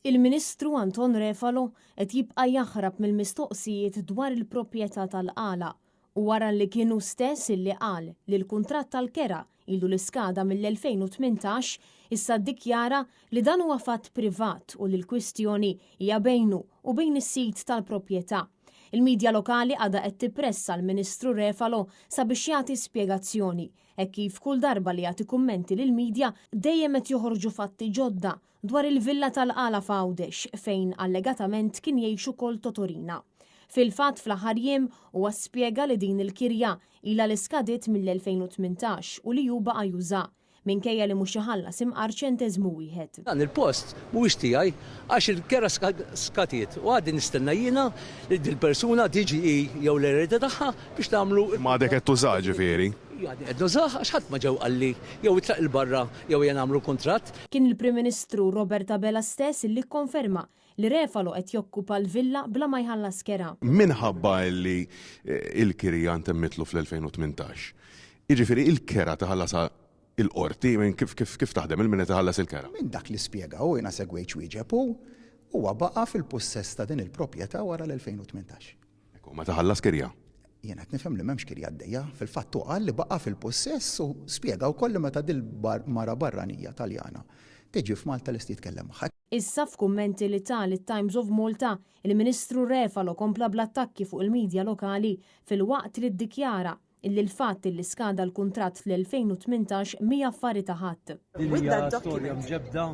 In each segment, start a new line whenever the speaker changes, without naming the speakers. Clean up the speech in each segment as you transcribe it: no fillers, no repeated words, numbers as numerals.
Il-Ministru Anton Refalo qed jibqa' jaħrab mill-mistoqsijiet dwar il-proprjetà tal-Qala u wara li kien hu stess illi qal li l-kuntratt tal-kera ilu li skada mill-2018, issa ddikjara li dan huwa fatt privat u li l-kwistjoni hija bejnu u bejn is-sid tal-proprjetà. Il-midja lokali għadha qed tippressa l-Ministru Refalo sabiex jagħti spjegazzjoni, hekk kif kull darba li jagħti kummenti lill-midja dejjem qed joħorġu fatti ġodda dwar il-villa tal-Qala f'Għawdex fejn allegatament kien jgħix ukoll Totorina. Fil-fatt fl-aħħar jiem huwa spjega li din il-kirja ilha li skadiet mill-2018 u li hu baqa' juża, minkejja li mhux iħallas imqar ċenteżmu wieħed.
Dan il-post mhuwiex tiegħi għax il-kera skadiet u għadni nistenna jiena li dil-persuna tiġi hi jew l-eredi tagħha biex nagħmlu.
Imma għadek qed tużah ġifieri?
Għadni qed nużah għax ħadd ma ġew qalli jew itlaq 'il barra jew ejja nagħmlu kuntratt.
Kien il-Prim Ministru Robert Abela stess li kkonferma li Refalo qed jokkupa l-villa bla ma jħallas kera.
Minħabba li l-kirja ntemmitlu fl-2018. Jiġifieri il-kera tħallasha l-qorti, kif kif taħdem il min qed iħallas il-kera?
Minn dak li spjega hu, jiena segwejt x'wieġeb hu, huwa baqa' fil-pussess ta' din il-proprjetà wara l-2018.
Ekku, ma tħallas kirja.
Jiena qed nifhem li m'hemmx kirja għaddejja. Fil-fatt hu qal li baqa' fil-pussess u spjega wkoll li meta dil-mara barranija Taljana tiġi f'Malta lest jitkellem magħha.
Issa f'kummenti li ta lit-Times of Malta, il-Ministru Refalo kompla bl-attakki fuq il-midja lokali filwaqt li ddikjara illi l-fatt illi skada l-kuntratt fl-2018 mhi affari ta' ħadd.
Din hija storja mġebbda,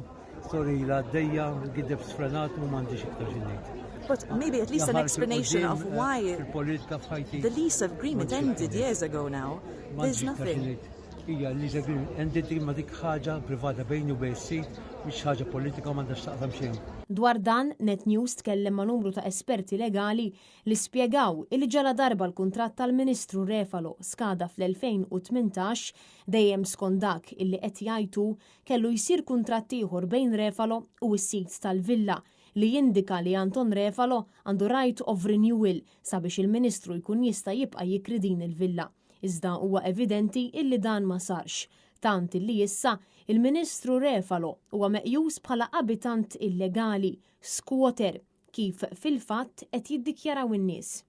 storja ilha għaddejja, gideb sfrenat u m'għandix iktar xi ngħid.
But maybe at least an explanation of why the lease agreement ended years ago now. There's nothing.
Hija lease agreement ended imma dik ħaġa privata bejni u bejn is-sid, mhix ħaġa politika u m'għandha x'taqsam xejn.
Dwar dan, Net News tkellem ma' numru ta' esperti legali li spjegaw illi ġaladarba l-kuntratt tal-Ministru Refalo skada fl-2018, dejjem skont dak illi qed jgħid hu, kellu jsir kuntratt ieħor bejn Refalo u s-sid tal-villa li jindika li Anton Refalo għandu right of renewal sabiex il-Ministru jkun jista' jibqa' jikri din il-villa. Iżda huwa evidenti illi dan ma sarx, tant illi issa il-Ministru Refalo huwa meqjus bħala abitant illegali, squatter, kif fil-fatt qed jiddikjaraw in-nies.